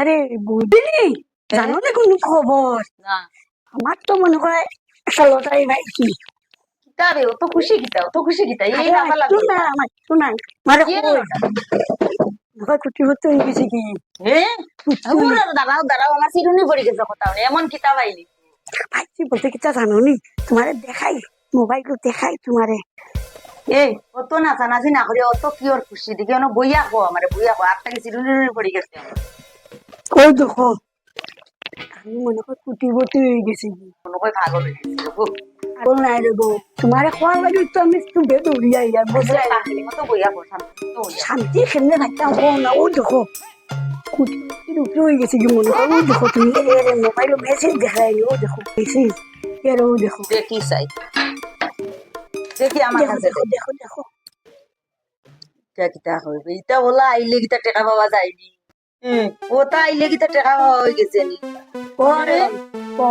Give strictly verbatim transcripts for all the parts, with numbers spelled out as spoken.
এই বুঝলি, জানো না কোনো খবর? না। আমার তো মনে হয় একটা লটারি পাইছি। কিতা রে, অত খুশি কিতা, অত খুশি কিতা? এই আরে, না পারলাম। একটু না, আমার একটু না। মারে কি কই? হলো? মনে হয় কোটিপতি হয়ে গেছি কি? হ্যাঁ? বুঝছো না? দাঁড়াও, দাঁড়াও, আমার চিরুনি পড়ি গেছে কোথাও নেই, এমন কিতা পাইলি? পাইছি বলতে কিতা জানো নি? তোমারে দেখাই, মোবাইল দেখাই তোমারে। এই, অত নাচানাচি না করি, অত কি ওর খুশি দেখি, অনো বইয়া কো আমারে, বইয়া কো, আর তাকে চিরুনি রুনি পড়ি গেছে। ওই দেখো, আমি মনে করি কোটিপতি হয়ে গেছি। মনে করি পাগল হয়ে গেছি গো। পাগল নাই রে গো, তোমারে কওয়ার লাগি তো আমি একটু বেদ উড়িয়া ইয়া, বুঝলে? পাগলের মতো বইয়া কো, শান্তি মতো বইয়া। শান্তি কেমনে থাকতাম কও না, ওই দেখো। কোটিপতির উপরে হয়ে গেছে কি মনে করো? ওই দেখো তুমি, এর মোবাইলো মেসেজ দেখায়নি, ওই দেখো মেসেজ, এর ওই দেখো। দেখি চাই, দেখি আমার দেখো, কাছে দেখো, দেখি। দেখো, দেখো। ইটা কিতা হইবে? ইটা ওলা আইলে কিতা টেকা পাওয়া যায়নি? হুম, ওটা আইলে কিতা টেকা পাওয়া হয়ে গেছে নি? ওরে, ও,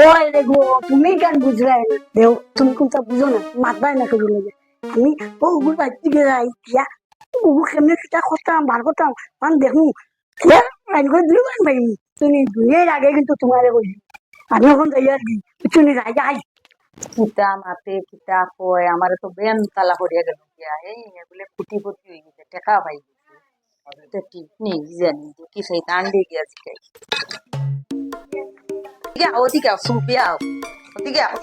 ওই রে গো, তুমি কেন বুঝলে না? দেও, তুমি কোনটা বুঝো না, মাতবায় না কেউ লাগে। আমি ও ওগুলো বাইর দিকে যাই, গিয়া ওগুলো কেমনে কিতা করতাম, বার করতাম, আমি দেখমু, কে লাইন করে দিল, আমি ভাই, তুমি দুনিয়ার আগে কিন্তু তোমারে কইছি। আমি এখন যাই আর কি, বুঝছো নি, যাই, যাই। কিতা মাতে, কিতা কয়, আমারে তো বেন তালা করিয়া গেল গিয়া, এই, এগুলো কোটিপতি হয়ে গেছে, টেকা পাই গেছে। তো ঠিক নেই, জানি তো কি সেই তান দিয়ে গিয়া জিকাই। ওদিকে আও, ওদিকে আও, সুপি আও, ওদিকে আও।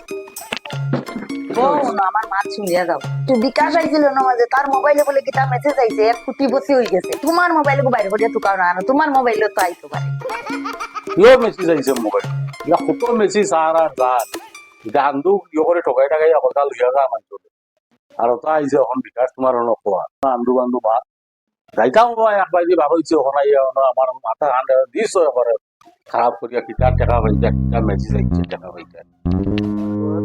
বউ, না, আমার মাত শুনিয়া যাও। তুই বিকাশ আইছিল না মাঝে, তার মোবাইলে বলে কিতা মেসেজ আইছে, এক কোটিপতি হয়ে গেছে। তোমার মোবাইলে বাইরে করিয়া তুকাও না, তোমার মোবাইলে তো আইতো পারে। কিয় মেসেজ আইছে মোবাইল? ইয়া কত মেসেজ আর আর রাত। এটা আন্দু ইয়ে করে ঠকাই ঠকাই কথা লইয়া যা আমার চলে। আর ওটা আইছে এখন বিকাশ তোমার অন্য খোয়া। আন্দু বান্দু মাত। যাইতাম বাবা, এক বাজি ভালো হইছে, ওখানে আইয়া ওখানে আমার মাথা ঠান্ডা দিস করে খারাপ করিয়া কিতা টেকা পাইতা, কিতা মেসেজ আইছে টেকা পাইতা।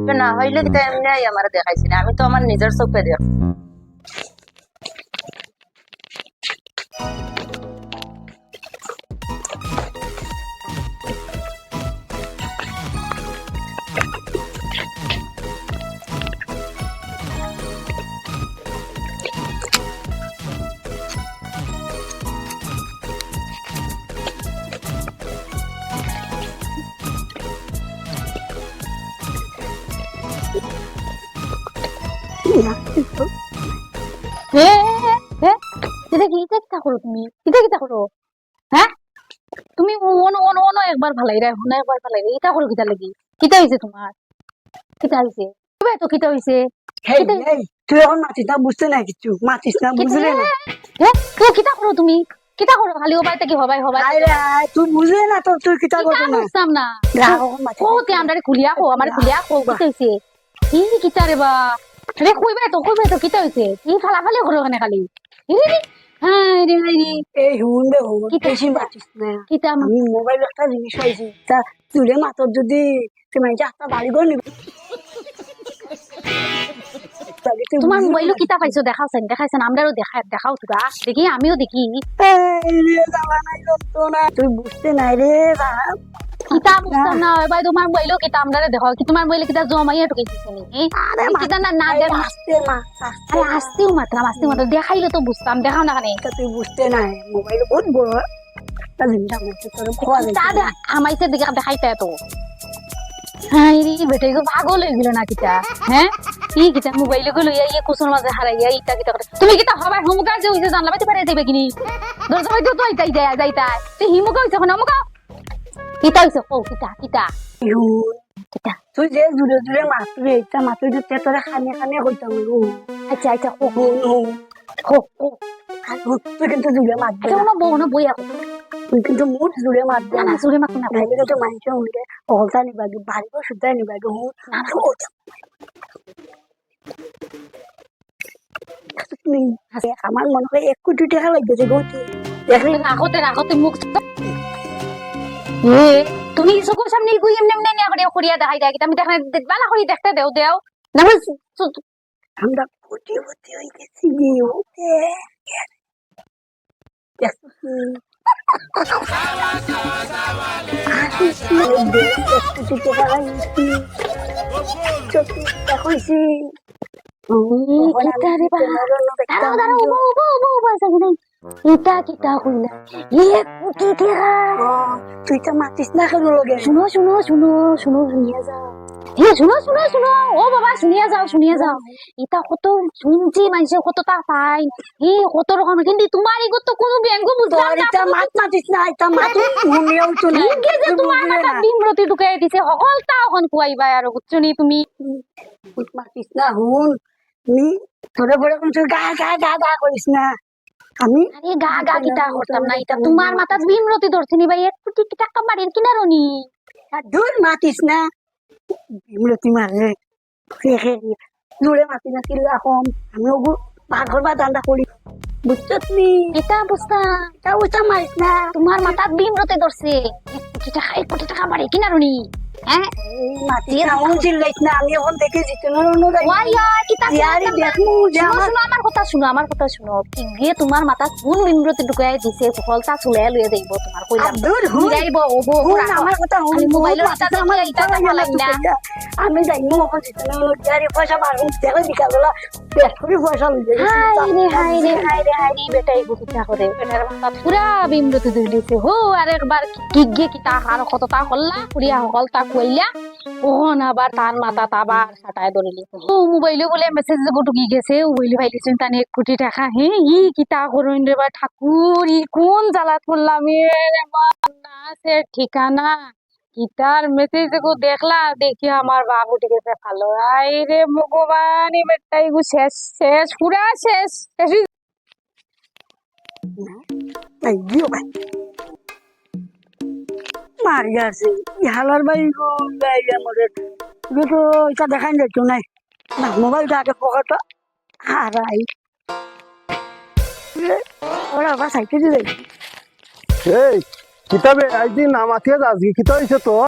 তো না হইলে কিতা এমনি আই আমার দেখাইছি না, আমি তো আমার নিজের চোখে দেখ। এ, এ, এ, এটা কি, এটা কিতা করো তুমি? এটা কিতা করো? হ্যাঁ? তুমি অনো, অনো, অনো একবার ফালাই রায়, অনো একবার ফালাই রায়। ইটা করো কিতা লাগি? কিতা হইছে তোমার? কিতা হইছে? কইবায় তো কিতা হইছে? হেই, কিতা হইছে? হেই, তুই এখন মাতিস না, বুঝতে না কিছু। মাতিস না, কিতা বুঝলে না? হে? হে? তুই কিতা করো তুমি? কিতা করো? খালি ও বাড়িতে কি হবাই, হবাই? আরে, আয়, তুই বুঝলে না তো, তুই কিতা কিতা করবি না? বুঝতাম না। যা, এখন মাতিস না। কও তে আমরারে খুলিয়া কও, আমারে খুলিয়া কও, কিতা হইছে? ই কিতা রে বা? আরে কইবায় তো, কইবায় তো, কিতা হইছে? ই ফালাফালি করো কেনে খালি? ই রে রে, হায় রে, হায় রে। এই হুন রে হুন, কিতা? বেশি মাতিস না। কিতা মা-, আমি মোবাইল একটা জিনিস পাইছি, তা তুলে মাতর যদি, তুই মানে একটা বাড়ি ঘর নিবি। তোমার মোবাইলো কিতা পাইছো? দেখাও চাইন, দেখাইছেন, আমরারও দেখা-, দেখাও তোরা। দেখি, আমিও দেখি। এই রে, জ্বালা নাই, যন্ত্রণা। তুই বুঝতে নাই রে, বাপ। কিতা বুঝতাম না, ওই ভাই, তোমার মোবাইলো কিতা আমরারে দেখাও, কি তোমার মোবাইলে কিতা জমাইয়া ঢুকাই দিছে নি? এই, আরে এই কিতা না, না, আরে দেন। আস্তে মা, আস্তে আরে মা। আস্তেও মাতরাম, আস্তেও মাতরাম। দেখাইলে তো বুঝতাম, দেখাও না কেনে। তা তুই বুঝতে নাই, মোবাইল বহুত বড়। তা জিনিস আমার তো তোর খোয়া তা দেখি। দে, আমাইতে দিকে দেখাইতে তো। হায় রে, বেটা, ইগু পাগল হয়ে গেল না কিতা? হ্যাঁ? ই কিতা মোবাইল গো লইয়া ইয়ে কুসুর মাঝে হারাইয়া ইতা কিতা করে? তুমি কিতা হবায় হমুকা যে ওই যে জানলা বাইতে পারে যাইবে কিনি? দরজা বাইতে তো আইতাই যায়, যাইতাই। তুই হিমুকা হইছে কোন অমুকা? কিতা হইছে? কও, কিতা, কিতা? ইহু। কিতা? তুই যে জুরে জুরে মাতরে, ইতা মাতরে যে তে তোরে খানে খানে কইতাম গো। আচ্ছা, আচ্ছা, কও। হুন, হুন। কও, কও। আর হুন, তুই কিন্তু জুরে মাতবে আচ্ছা, না। কোনো বউ না, বইয়া কও। তুই কিন্তু মুঠ জুরে মাতবে না, না। না, জুরে মাতবো না। নাইলে কিন্তু মানুষে উঠে অকলতা নিবাগে, বাড়িঘর শুদ্ধা নিবাগে, হুন। না, না। হুন। আমার মনে হয় এক কোটি টেকা লাগবে রে গো। দেখলে রাখো তে, রাখো তে মুখ। এ, তুমি চকুর সামনে ইগু এমনে এমনে নিয়া করিয়া করিয়া দেখাই দেয়, আমি দেখলে দে-, বালা করি দেখতে দেও, দেও। না হয় সু-, সু-, আমরা কোটিপতি হয়ে গেছি গো। এ, দেখো কি? আসিস না, এক কোটি টেকা লাগবে। চোখে দেখো কি? ও, কিতা রে বা? দাঁড়াও, দাঁড়াও, উবা, উবা, উবা, উবা, যাবি নাই। ইতা কিতা কইলা? এক কোটি টেকা। ও, তুই তো মাতিস না কেনে লগে? শুনো, শুনো, শুনো, শুনো, শুনিয়া যাও। এ, শুনো, শুনো, শুনো। ও বাবা, শুনিয়া যাও, শুনিয়া যাও। ইতা কত শুনছি, মানষে কততা পাইন। এ, কত রকম, কিন্তু তুমার ইগু তো কুনু ব্যাংকও বুঝলাম না। ইতা মাত মাতিস না, ইতা মাত হুনিয়াও তো না। ঠিক আছে, তুমার মাথাত ভীমরতি ঢুকাই দিছে, হকলতা অখন খুয়াইবা আর, বুঝছো নি তুমি? মাতিস না, হুন। নি, তোরে বড় কোন গা, গা, গা, গা করিস না। আমি আরে গা গা কিতা করতাম না, ইতা তুমার মাথাত ভীমরতি ধরছে নি ভাই, এক কোটি টেকা বাড়ির কিনারো নি। আর দূর মাতিস না, ভীমরতি মারে। জোরে মাতি না, চিল্লা কম। আমি ওগু পাগল বা ধান্দা করি, বুঝছস নি? ইতা বুঝতাম। ইতা বুঝতাম মারিস না। তুমার মাথাত ভীমরতি ধরছে, এক কোটি টেকা, এক কোটি টেকা বাড়ির কিনারো নি। হ্যাঁ? এই মাটি এ এমন চিল্লাইস না, আমি অখন দেখি জিতু না, না, না, ওয়াই, ওয়াই, কিতা ইয়ারি চিল্লাইতাম না। দেখমু যে শুনো, আমার শুনো, আমার কথা শুনো, আমার কথা শুনো। ঠিক গিয়ে তুমার মাথাত কোন ভীমরতি ঢুকাই দিছে, হকলতা চুলাই লইয়া যাইবো তুমার, কইলাম। আব্দুল, হুন। ফিরাইবো, ও বউ, হুন, রাখো। আমার কথা হুন, খালি মোবাইলর হুন, মাথাত মাথাত দিয়ে আমার ইটা কথা ফালাই না। ইয়া, আমি যাইমু অখন জিতু না, না, ইয়ারি পয়সা বাড়াইমু, দেখো বিকালবেলা পেট করি পয়সা লইয়া গেছি। হায় রে, হায় রে, হায় রে, হায় রে, বেটায় ইগু কিতা করে। বেটার মাথাত পুরা ভীমরতি ধরি দিছে। হো, আরেকবার কি গিয়ে কিতা আর কততা করলা, করিয়া হকলতা খুয়াইলা। অখন আবার তার মাথাত আবার সাটায় ধরিলিছে। ও, মোবাইলো বুলে মেসেজ ঢুকি গেছে, ও বুলে পাইলিছইন তানে এক কোটি টেকা। হে, ই কিতা করইন রে বা ঠাকুর, ই কোন জ্বালাত পড়লাম, এ রে বা, না আছে ঠিকানা। কিতার মেসেজ এগু দেখলা, দেখি আমার বাপ উঠি গেছে ভালো। আয় রে ভগবান, ই বেটায় ইগু শেষ, শেষ, পুরা শেষ, শেষ। তাই দিও ভাই। মারি আছে। ই হালার ভাই গো, গাইলে মরে। ইগু তো ইটা দেখাই যাইতো নায়। না, মোবাইলটা আগে পকেটো। হারাই। ওরা বাবা সাইকেল দিয়ে যাই। এই, কিতা বে, আইজ দিন না মাতিয়া যাস কি? কিতা অইছে তোর?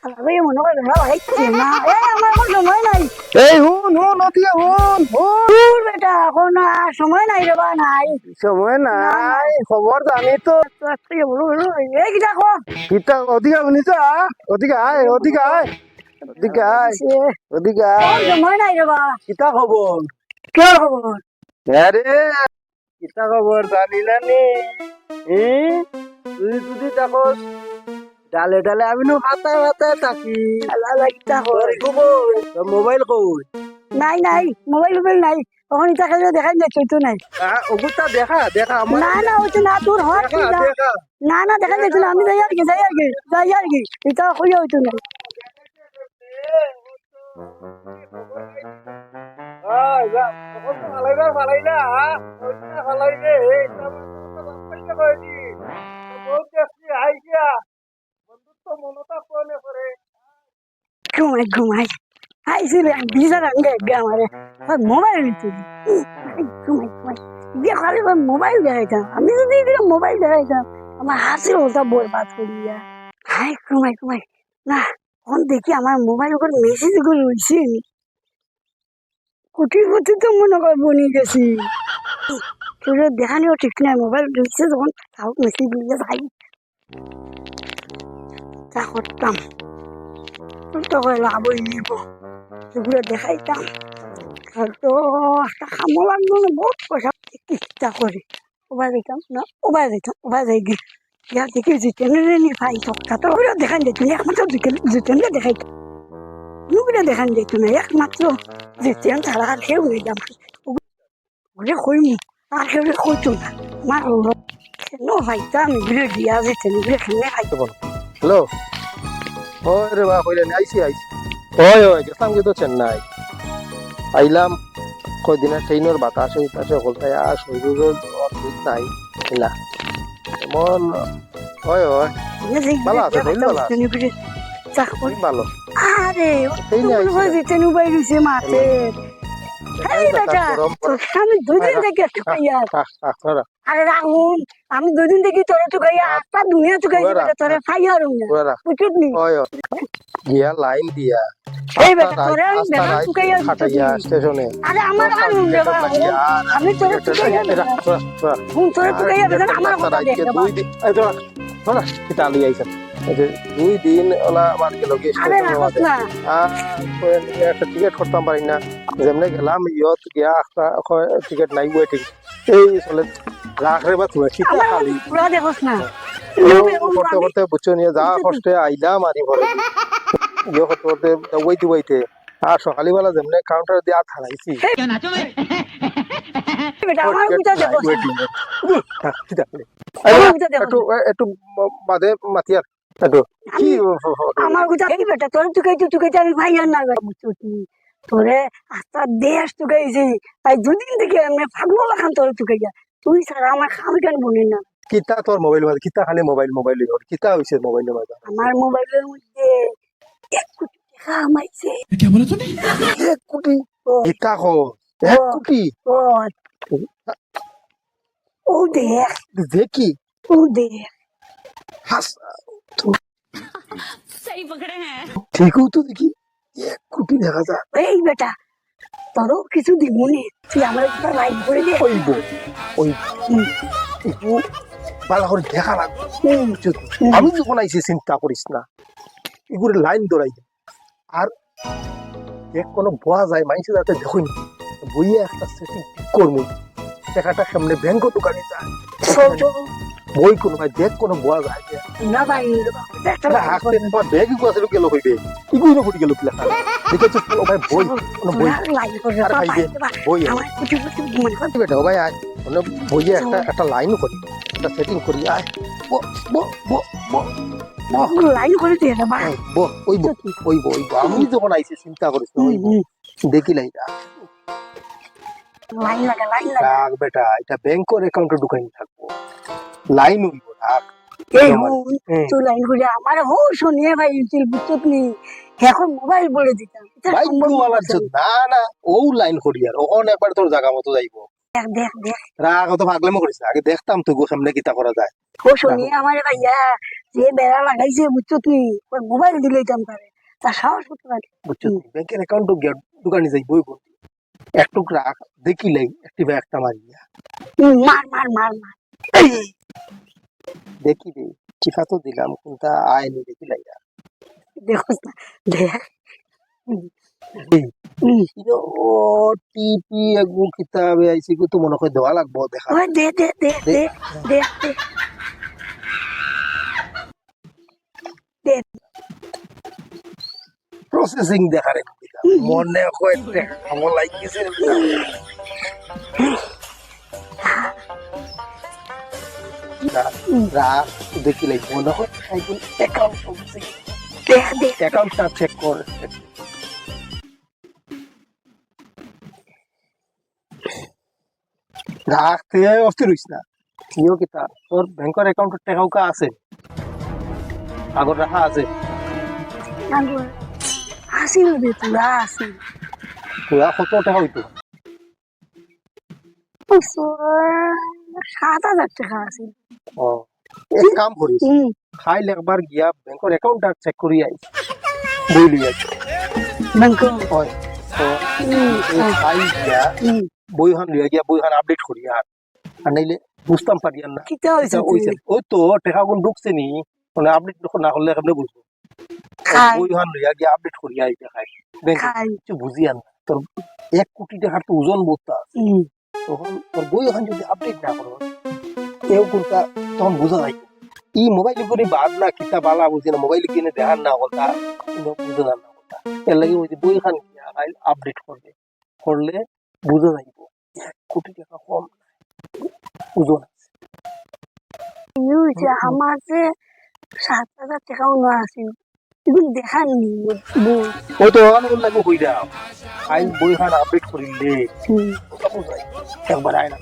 আরে, মনে করে বেড়া ভাই, না। এই, আমার অখন সময় নাই। এই, হুন, হুন, অদিকে হুন, হুন। দূর বেটা, অখন আর সময় নাই রে বা, নাই। সময় নাই, না। খবর জানি তো। এই, কিতা কও? কিতা, অদিকে হুনি যা, অদিকে আয়, অদিকে আয়, অদিকে আয়, অদিকে আয়। অখন সময় নাই রে বা। কিতা খবর? কিতা খবর? আরে, কিতা খবর জানি না নি? ই? তুই যদি দেখোস, ডালে ডালে আমি নু পাতায় পাতায় থাকি। আলা, আলা, কিতা খবর? তোর মোবাইল কই? নাই, নাই, মোবাইল উবাইল নাই। অখন ইতা খালি দেখাই যাইতো নায়। আ, অগুতা দেখা, দেখা, আমার না, না, অইতো না, তোর হক দেখা, তুই যা। দেখা। না, না, দেখাই যাইতো না, আমি যাই আর কি, যাই আর কি, যাই আর কি। ইতা কইয়া অইতো না। এই, যা, তখন তো ফালাইবার ফালাইলা, হ্যাঁ? ওইটা ফালাইবে, এই, তা বলতে তো বাপ পাইতে কয়নি। তো বলতে আজকে আই গিয়া, বন্ধুত্ব মনটা কোনে করে? ঘুমাই, ঘুমাই। আইসি রে, বিজার আঙ্গে আগে আমারে। আর মোবাইল নিতে দি। ঘুমাই, ঘুমাই। দিয়ে খালি ওই মোবাইল দেখাইতাম। আমি যদি এগুলো মোবাইল দেখাইতাম, আমার হাসি ওটা বরবাদ করিয়া। হাই, ঘুমাই, ঘুমাই। না, অখন দেখি আমার মোবাইল উপর মেসেজ গুলো রইছে নি। কোটিপতি তো মনে কর বনি গেছি। তোরে দেখানিও ঠিক নাই, মোবাইল রইছে যখন তাও মেসেজ দিয়ে যাই। তা করতাম। তোর তো করে লাভ হয়ে নিব। এগুলো দেখাইতাম। আর তো একটা কামও লাগবো না, বহুত পয়সা কিস্তা করে। ওবায় যাইতাম না, ওবায় যাইতাম, ওবায় যাই গি। ইয়া দেখি জিতেনরে নি পাই তো। তা তো ওরে দেখান যাইতো না, একমাত্র জিতেন, জিতেনরে দেখাইতো। নুগুরে দেখান যাইতো না, একমাত্র জিতেন ছাড়া আর কেউ নেই আমার। ওরে কইমু, আর কেউ কইতো না। আমার হলো, কেন পাইতাম, এগুলো দিয়া জিতেন, এগুলো কেমনে পাইতো? হ্যালো। ওই রে বা, কইলে নি, আইছি, আইছি। ওই, ওই, গেছিলাম কিন্তু চেন্নাই। আইলাম, কয়দিনে ট্রেইনর বাতাসে উতাসে হকলতায় আর শরীরর অদ্ভুত নাই, না। এমন, ওই, ওই। ভালা আছে, শরীর ভালা আছে। ভালো। আরে, এই নিয়ে আইছি। জিতেন উবাই রইছে মাঠে। এই বেটা, তোর আমি দুদিন থেকে একটু খাইয়া। আরে রাহুল, আমি দুদিন দেখি তোরে তুকাইয়া, আস্তা দুনিয়া তুকাইয়া, বেটা, তোরে পাইয়ার না। বুঝছস নি? ওই, ওই। গিয়া লাইন দিয়া। এই বেটা, তোরে আমি বেটা তুকাইয়া খাটাইয়া স্টেশনে। আরে আমার আর হুন রে বাবা, আমি তোরে তুকাইয়া বেটা। হুন, তোরে তুকাইয়া বেটা, আমার কথা দেখ রে বাবা। দুই দিন, এই তো, শোনা, কিতা লই আইছেন? এই যে দুই দিন ওলা আমার গেল গিয়া আরে স্টেশনে রাখস না। আর একটা টিকিট করতাম পারি না। যেমনে গেলাম, ইয়ত গিয়া একটা টিকিট নাই, ওয়েটিং। এই চলে। রাখ রে বা তুই, কিতা আমার খালি? পুরা দেখোস না। করতে করতে বুঝছো নিয়ে যা কষ্টে আইলাম আর ঘরে। ইয়ে করতে করতে দৌড়াইতে দৌড়াইতে। আর সকালবেলা যেমনে কাউন্টার দিয়া হারাইছি। বেটা, আমার গুতা দেখোস না। থাক, কিতা খালি? আমার গুতা দেখোস একটু, না। এ-, একটু ম-, বাদে মাতিয়ার। একটু। কি? আমি, আমার গুতা এই বেটা, তোর তুকাইতে তুকাইতে আমি ভাই আর না বেটা, বুঝছো তুই? তোরে আস্তা দেশ তুকাইছি। তাই দুদিন থেকে আমি পাগল লাখান তোর তুকাইয়া। তুই ছাড়া আমার খাওয়া কেন বলে না? কিতা তোর মোবাইল মাঝে? কিতা খালি মোবাইল, মোবাইল অইবো? কিতা হইছে মোবাইলর মাঝে? আমার মোবাইলর মধ্যে এক কোটি টাকা হামাইছে। क्या बोला तूने? এক কোটি? ও। কিতা কও? এক ও। কোটি? ও। ও দেখ। দেখি। ও দেখ। হাস। सही पकड़े हैं। ঠিকও তো দেখি। এক কোটি দেখা যায়। এই বেটা, তোরও কিছু দিমুনে, তুই আমার একটা লাইন করে দে। ওই বউ, ওই হুম। একটু ভালো করে দেখা লাগবে। হুম। বুঝছো তো? হুম। আমি যখন আইছি চিন্তা করিস না, এগুলো লাইন ধরাই দে। আর দেখ কোনো বয়া যায়, মানুষে যাতে দেখইন, বইয়া একটা সেটিং ঠিক করবো। টাকাটা সামনে ব্যাংকও দোকানে যায়। চল, চল। বই কোনো ভাই দেখ কোনো বয়া যায় যে। না ভাই, একটা না, হাতে তোমার ব্যাগ ইগু আছে, গেল কইবে। ইগু ইনো ফুটি গেল কিলা? দেখে তো চলো ভাই, বই, কোনো বই। আর লাইন করে আরে ভাই, বাবা, দে, বাবা, বই। আমার কিছু কিছু মনে হয়। বেটা, ও ভাই, আয়। মানে বইয়ে একটা, চল। একটা লাইন করি, একটা সেটিং করি, আয়। বো, বো, বো, বো, বো। লাইন করে দিয়ে দে, বাবা। এই, বো, ওই বো, ওই বো, ওই বো। আমি যখন আইছি, চিন্তা করিস না, ওই বো। হুম, হুম। দেখি লাইন। লাইন লাগা, লাইন লাগা। রাখ বেটা, এটা ব্যাংকর অ্যাকাউন্টে ঢুকাই থাকবো। লাইন হইব, রাখ। এই জমা হুন, হুম। তুই লাইন করে আমার হো শুনিয়ে ভাই, তুই বুঝছত নি? এখন মোবাইল বলে দিতাম। এটা ভাই, সম্ভব তুই না, আলার বুঝছত? না, না, ও লাইন করি আর, ওখান একবার তোর জায়গা মতো যাইব। দেখ, দেখ, দেখ। রাখ, অত পাগলামি করিস না, আগে দেখতাম তো গো সামনে কিতা করা যায়। ও শুনিয়ে আমার ভাইয়া, যে বেড়া লাগাইছে, বুঝছত নি? ওর মোবাইল দিলে দিতাম পারে, তার সাহস করতে পারে। বুঝছত নি? ব্যাংকের অ্যাকাউন্টে গিয়া ঢুকানি যাইব, ওই বল। একটু রাখ, দেখি লাই, একটি ব্যাগ একটা মারিয়া। হুম, মার, মার, মার, মার। এই! দেখি রে, টিপা তো দিলাম, কোনটা আয়নি দেখি লাই। দেখোস না, দেখ। হুম। এই, হুম। ইনো ও টিপি এগু কিতাবে আইছি, গো তো মনে হয় দেওয়া লাগবো, দেখা। ওই দে, দে, দে, দে। দে, দে, দে। দে। প্রসেসিং দেখারে। হুম। মনে হয় টেকা কামো লাগিছে। না, রাখ, দেখি লাগি। মনে হয় একজন অ্যাকাউন্ট করছে। দেখ, দেখ। অ্যাকাউন্টটা চেক কর। রাখ, তুই অস্থির হইস না। তুইও কিতা, তোর ব্যাংকের অ্যাকাউন্টে টেকা উকা আছে? আগর রাখা আছে? আগর আছিল রে, পুরা আছিল। পুরা কত টেকা হইতো? সাত হাজার টেকা আছিল। ও, এক কাম করিস, হুম। কাইল একবার গিয়া ব্যাংকের অ্যাকাউন্টটা চেক করি আইস। বই লই আইস। ব্যাংক? হয়। তো, হুম, এই হ্যাঁ। কাইল গিয়া হুম। বইখান লইয়া গিয়া বইখান আপডেট করি আর। আর নাইলে বুঝতাম পারি আর না। কিতা হইছে কিতা হইছে? ওই তো টেকাগুন ঢুকছে নি, মানে আপডেট যখন না করলে কেমনে বুঝবো? খাই। বইখান লইয়া গিয়া আপডেট করি আই দেখাই। ব্যাংকে খাই। কিছু বুঝি আর না। তোর এক কোটি টেকার তো ওজন বহুত আছে। হুম। তখন তোর বইখান যদি আপডেট না করো, কেউ কোনটা তখন বুঝা যায়। এই মোবাইল করে বাদ না, কিতা বালা বুঝি না, মোবাইল কিনে দেখার না কথা, কিন্তু বুঝা যায় না কথা। এর লাগি ওই যে বইখান কিনা আইল আপডেট করবে, করলে বুঝা যাইব এক কোটি টেকা কম ওজন আছে। এই যে আমার যে সাত হাজার টেকা মনে আছে, এগুলো দেখার নি, বই। ওই তো ওখানে ওর লাগে হই দাও। আইল বইখান আপডেট করিলে, হুম। ওটা বুঝাই। একবার আয় না।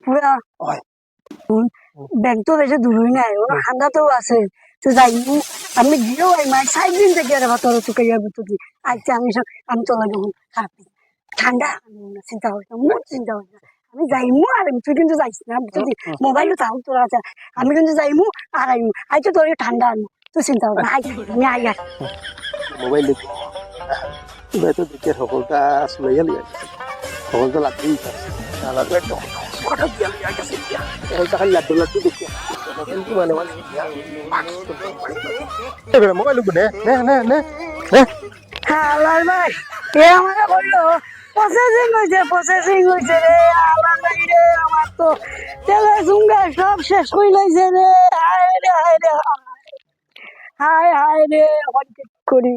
পুরা হয়। হুম। ব্যাংক তো বেশি দূরই নাই, ওর হুম। খান্দা তো আছে। তো যাইমু, আমি গিয়েও আই, মাই সাত দিন থেকে আর তোর তো কইয়া বুঝতে দি। আচ্ছা, আমি সব, আমি তো লাগে খারাপ। ঠান্ডা, আমি না চিন্তা করিস না, মন চিন্তা করিস না। আমি যাইমু আর আমি, তুই কিন্তু যাইস না, বুঝলি? হুম, হুম। মোবাইলও থাকুক তোর কাছে। আমি কিন্তু যাইমু আর আইমু। আই তো তোর ঠান্ডা আনমু। তুই চিন্তা করিস না, আই, আমি আই আর। মোবাইল দেখি। এবার তো দেখি সকলটা আসলে গেল। সকলটা লাগবেই তো। আলাদা একটা হঠাৎ গেল, গেল, গেছে গিয়া। এখন তো খালি লাড্ডু লাড্ডু দেখি। কিন্তু মানে, মানে, এবার মোবাইল নে, নে, নে, নে, নে। হালার ভাই, এ আমারে কইলো, "প্রসেসিং হইছে, প্রসেসিং হইছে রে, হালার ভাই রে, আমার তো তেলে সুঙ্গা সব শেষ করি লাইছে রে। হায় রে, হায় রে, হায়। হায়, হায় রে, অখন কি করি?